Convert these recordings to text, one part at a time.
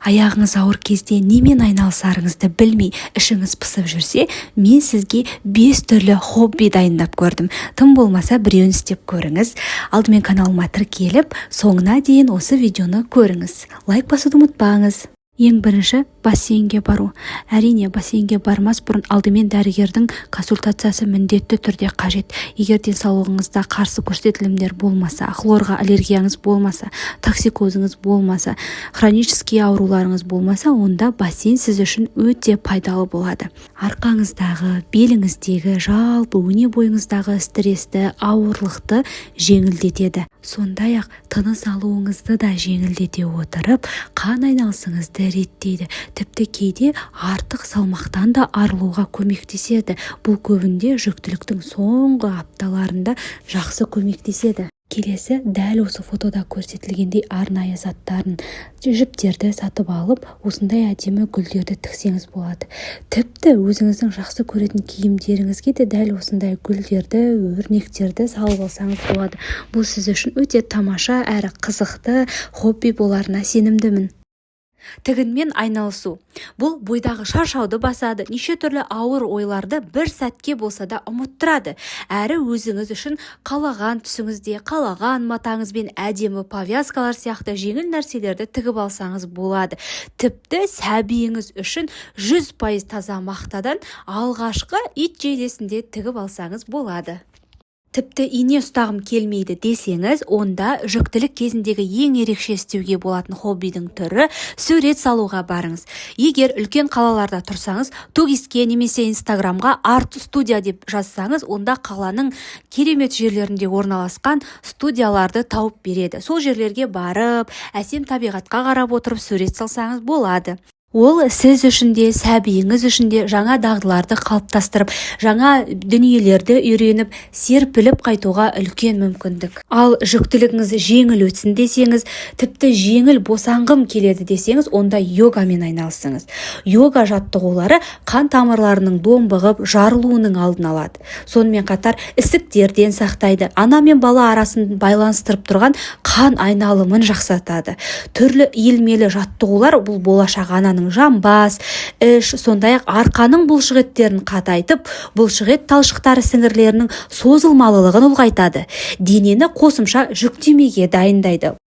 Аяғыңыз ауыр кезде немен айналысарыңызды білмей, ішіңіз пысып жүрсе, мен сізге бес түрлі хобби дайындап көрдім. Тым болмаса біреуін істеп көріңіз. Алдымен каналыма тіркеліп, соңына дейін осы видеоны көріңіз. Лайк басуды ұмытпаңыз. Ең бірінші – бассейнге бару. Әрине, бассейнге бармас бұрын алдымен дәрігердің консультациясы міндетті түрде қажет. Егер денсаулығыңызда қарсы көрсетілімдер болмаса, хлорға аллергияңыз болмаса, токсикозыңыз болмаса, хронический ауруларыңыз болмаса, онда бассейн сіз үшін өте пайдалы болады. Арқаңыздағы, беліңіздегі, жалпы өне бойыңыздағы стрессті, ауырлықты жеңілдетеді. Сондай ақ тыныс алуыңызды да жеңілдете отырып, қан айналысыңызды реттейді. Тіпті кейде артық салмақтан да арылуға көмектеседі. Бұл көбінде жүктіліктің соңғы апталарында жақсы көмектеседі. Келесі, дәл осы фотода көрсетілгендей арнайы заттарын, жіптерді сатып алып, осындай әдемі гүлдерді тіксеңіз болады. Тіпті өзіңіздің жақсы көретін киімдеріңізге де дәл осындай гүлдерді, өрнектерді салып алсаңыз болады. Бұл сіз үшін өте тамаша әрі қызықты хобби боларына сенімдімін. Тігінмен айналысу. Бұл бойдағы шаршауды басады, неше түрлі ауыр ойларды бір сәтке болса да ұмыттырады. Әрі өзіңіз үшін қалаған түсіңізде, қалаған матаңызбен әдемі повязкалар сияқты жеңіл нәрселерді тігіп алсаңыз болады. Тіпті сәбиіңіз үшін 100% таза мақтадан алғашқы ит жейдесін де тігіп алсаңыз болады. Тіпті ине ұстағым келмейді десеңіз, онда жүктілік кезіндегі ең ерекше істеуге болатын хоббидің түрі – сурет салуға барыңыз. Егер үлкен қалаларда тұрсаңыз, 2ГИС-ке немесе Инстаграмға «арт студия» деп жазсаңыз, онда қаланың керемет жерлерінде орналасқан студияларды тауып береді. Сол жерлерге барып, әсем табиғатқа қарап отырып сурет салсаңыз болады. Ол сіз үшін де, сәбиіңіз үшін де жаңа дағдыларды қалыптастырып, жаңа дүниелерді үйреніп, серпіліп қайтуға үлкен мүмкіндік. Ал жүктілігіңіз жеңіл өтсін десеңіз, тіпті жеңіл босанғым келеді десеңіз, онда йогамен айналысыңыз. Йога жаттығулары қан тамырларының домбығып жарылуының алдын алады, сонымен қатар ісіктерден сақтайды, ана мен бала арасын байланыстырып тұрған қан айналымын жақсартады. Түрлі иілмелі жаттығулар бұл болашақ ананың жамбас, іш, сондай ақ арқаның бұлшықеттерін қатайтып, бұлшықет талшықтары сіңірлерінің созылмалылығын ұлғайтады, денені қосымша жүктемеге дайындайды.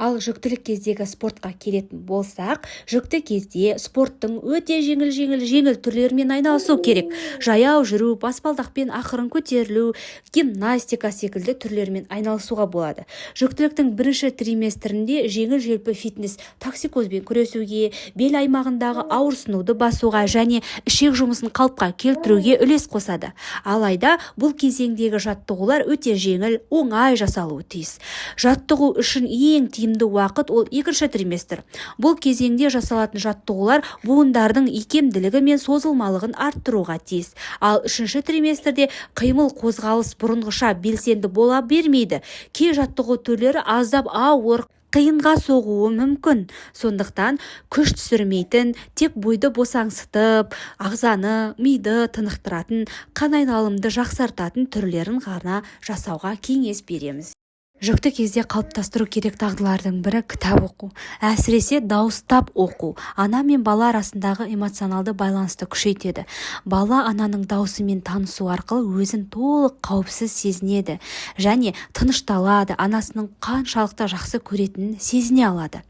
Ал жүктілік кездегі спортқа келетін болсақ, жүкті кезде спорттың өте жеңіл, жеңіл, жеңіл түрлерімен айналысу керек. Жаяу жүру, баспалдақпен ақырын көтерілу, гимнастика секілді түрлермен айналысуға болады. Жүктіліктің бірінші триместрінде жеңіл желпі фитнес токсикозбен күресуге, бел аймағындағы ауырсынуды басуға және ішек жұмысын қалыпқа келтіруге үлес қосады. Алайда бұл кезеңдегі жаттығулар өте жеңіл, оңай жасалуы тиіс. Жаттығу үшін ең тиімді уақыт – ол екінші триместр. Бұл кезеңде жасалатын жаттығулар буындардың икемділігі мен созылмалығын арттыруға тиіс. Ал үшінші триместрде қимыл, қозғалыс бұрынғыша белсенді бола бермейді. Кей жаттығу түрлері аздап ауыр, қиынға соғуы мүмкін. Сондықтан күш түсірмейтін, тек бойды босаңсытып, ағзаны, миды тынықтыратын, қан айналымды жақсартатын түрлерін ғана жасауға кеңес береміз. Жүкті кезде қалыптастыру керек дағдылардың бірі – кітап оқу. Әсіресе дауыстап оқу ана мен бала арасындағы эмоционалды байланысты күшейтеді. Бала ананың даусымен танысу арқылы өзін толық қауіпсіз сезінеді және тынышталады, анасының қаншалықты жақсы көретінін сезіне алады.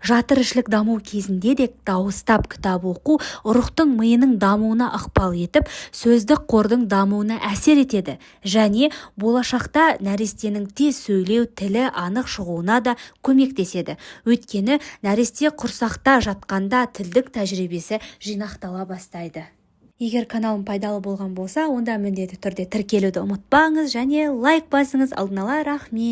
Жатырішілік даму кезінде де дауыстап кітап оқу ұрықтың миының дамуына ықпал етіп, сөздік қордың дамуына әсер етеді және болашақта нәрестенің тез сөйлеу, тілі анық шығуына да көмектеседі. Өйткені нәресте құрсақта жатқанда тілдік тәжірибесі жинақтала бастайды. Егер каналым пайдалы болған болса, онда міндетті түрде тіркелуді ұмытпаңыз және лайк басыңыз. Алдын ала рахмет.